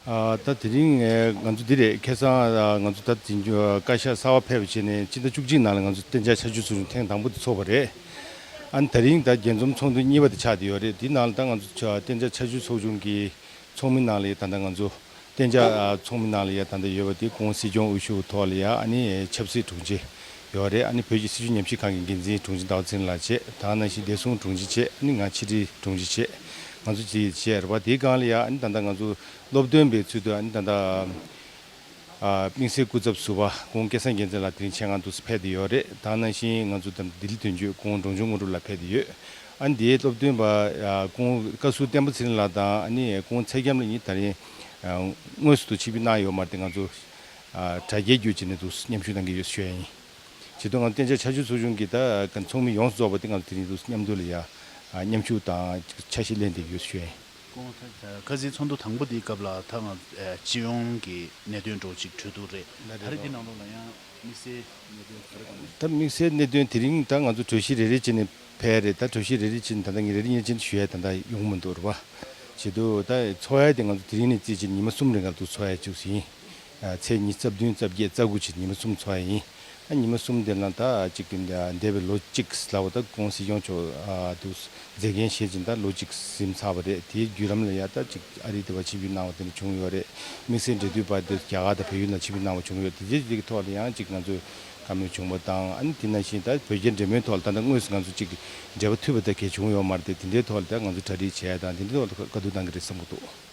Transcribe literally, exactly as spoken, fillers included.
ཨ། ད་དེ་རིང་ང་ཚོ་འདི་རེད། ཁ་སང་ང་ཚོ་ད་འཛིན་སྐྱོང་བཀའ་ཤག་གསར་པ་ཕེབས་པ་བྱས་ནས་སྤྱི་ཟླ་བཅུ་གཅིག་ནང་ལ་ང་ཚོ་གཏན་འཇགས་ཆར་ཆུ་ཚོགས་ཆུང་ཐེངས་དང་པོ་དེ་ཚོགས་པ་རེད། ཨ་ནི་དེ་རིང་ད་རྒྱས་འཛོམས་ཚོགས་འདུ་གཉིས་པ་དེ་ཆགས་བསྡད་ཡོད་རེད། དེའི་ནང་ལ་ད་ང་ཚོ་གཏན་འཇགས་ཆར་ཆུ་ཚོགས་ཆུང་གི་ཚོགས་མི་ནང་ལ་ཡ་ད་ལྟ་ང་ཚོ་གཏན་འཇགས་ཚོགས་མི་ནང་ལ་ཡ་ད་ལྟ་ཡོད་པ་དེ་ཁོང་སྲིད་སྐྱོང་འོས་ཤོག་ཐོག་ལ་ཡ་ཨ་ནི་ཆབ་སྲིད་དྲུང་ཆེ་ཡོད་རེད། ཨ་ནི་བོད་ཀྱི་སྲིད་བྱུས་ཉམས་ཞིབ་ཁང་གི་འགན་འཛིན་དྲུང་ཆེ་ཟླ་བ་ཚེ་རིང་ལགས་བྱས། ད་ག་ནང་བཞིན་བདེ་སྲུང་དྲུང་ཆེ་བྱས། ཨ་ནི་ང་ཕྱི་དྲིལ་དྲུང་ཆེ་བྱས། ང་ཚོ་བཅས་བྱས་རེད་པ། དེའི་སྒང་ལ་ཡ་ཨ་ནི་ད་ལྟ་ང་ཚོ་སློབ་སྟོན་པའི་ཚུལ་དུ་ཨ་ནི་ད་ལྟ་ཨ་དམིགས་བསལ་སྐུ་ཚབ་ཟུར་པ་ཁོང་སྐལ་བཟང་རྒྱལ་མཚན་ལགས་དེ་རིང་ཆེད་མངགས་འདུག་སེ་ཕེབས་བསྡད་ཡོད་རེད། ད་ག་ནང་བཞིན་ང་ཚོ་ད་ལྡི་ལི་དོན་གཅོད་ཁོང་འབྲོང་ཆུང་དངོས་གྲུབ་ལགས་ཕེབས་བསྡད་ཡོད། ཨ་ནི་དེའི་སློབ་སྟོན་པ་ཨ་ཁོང་བཀའ་ཟུར་བསྟན་པ་ཚེ་རིང་ལགས་དང་ཨ་ནི་ཁོང་ཚེ་རྒྱམ་ལགས་གཉིས་ད་རིང་ཨ་དངོས་སུ་དུ་ཆིབས་བསྒྱུར་གནང་ཡོད་མ་རེད་དེ། ང་ཚོ་ཨ་དྲ་རྒྱའི་བརྒྱུད་བྱས་ནས་འདུག་སེ་མཉམ་ཞུགས་གནང་གི་ཡོད་ཞུ་ཡ་ཡིན། བྱེད་དུས་ང་ཚོ་གཏན་འཇགས་ཆར་ཆུ་ཚོགས་ཆུང་གི་ད་ཚོགས་མི་ཡོངས་སུ་རྫོགས་པ་དེ་ང་ཚོ་དེ་རིང་འདུག་སེ་མཉམ་དུ་ལ་ཡ་ཨ་མཉམ་ཞུགས་དང་ཆ་ཤས་ལེན་བསྡད་ཀྱི་ཡོད་ཞུ་ཡ་ཡིན། ཁོང་ད་ཁ་སང་ཚོགས་འདུ་དང་པོ་དེའི་སྐབས་ལ་ད་ང་ཨ་སྤྱི་ཡོངས་ཀྱི་གནད་དོན་འདྲ་བོ་ཅིག་གྲོས་བསྡུར་རེད། ད་རེས་འདི་ནང་ལོགས་ལ་ཡང་དམིགས་བསལ་གནད་དོན་ག་རེ་ག་རེ། ད་དམིགས་བསལ་གནད་དོན་དེ་རིང་ད་ང་ཚོ་གྲོས་གཞི་རེ་རེ་བྱས་ནས་ཕེབས་རེད། ད་གྲོས་གཞི་རེ་རེ་བྱས་ནས་ད་ལྟ་ངས་རེ་རེ་གཉིས་ཅན་ཞུ་ཡ་ད་ལྟ་ཡོང་མི་འདུག་རེད་པ། བྱེད་དུས་ད་ཚོགས་ཡ་དེ་ང་ཚོ་དེ་རིང་ནས་རྩིས་བྱས་ཉི་མ་གསུམ་རིང་ག་ཚོད་ཚོགས་ཡ་བཅུག་ཟིན། ཨ་ཚེས་ཉི་ཤུ་རྩ་བདུན་རྩ་བརྒྱད་རྩ་དགུ་བྱས་ཉི་མ་གསུམ་ཚོགས་ཡ་ཡིན། ཨ་ཉི་མ་གསུམ་དེ་ལ་ད་ཅིག་གི་འདས་པའི་ལོ་གཅིག་ལ་བ་ད་ཁོང་སྲིད་སྐྱོང་མཆོག་ཨ་དུ་མཛད་འགན་བཞེས་ཅིང་ད་ལོ་གཅིག་ཟིན་ཚར་བ་རེད། དེའི་བརྒྱུད་རིམ་ལ་ཡ་ད་ཅིག་ཨ་རི་དེ་བ་ཆིབས་བསྒྱུར་གནང་བ་དེ་འདྲ་བྱུང་ཡོད་རེད། དམིགས་བསལ་འབྲེལ་མཐུད་པ་དེ་རྒྱ་གར་དང་བལ་ཡུལ་ལ་ཆིབས་བསྒྱུར་གནང་བ་བྱུང་ཡོད། དེ་རྗེས་དེ་གི་ཐོག་ལ་ཡང་ཅིག་ང་ཚོས་བཀའ་མོལ་བྱུང་བ་དང་། ཨ་ནི་དེ་ནང་བཞིན་ད་བོད་རྒྱའི་འབྲེལ་མོལ་ཐོག་ལ་ད་ལྟ་དངོས་སུ་ང་ཚོ་ཅིག་འབྲེལ་བ་མཐུད་པ་དེ་གལ་བྱུང་ཡོད་མ་རེད་དེ། དེ་འདྲའི་ཐོག་ལ་ད་ང་ཚོ་གྲ་སྒྲིག་བྱས་དང་དེ་འདྲའི་ཐོག་ལ་བཀའ་བསྡུར་གནང་གི་རེད་བསམ་གྱི་འདུག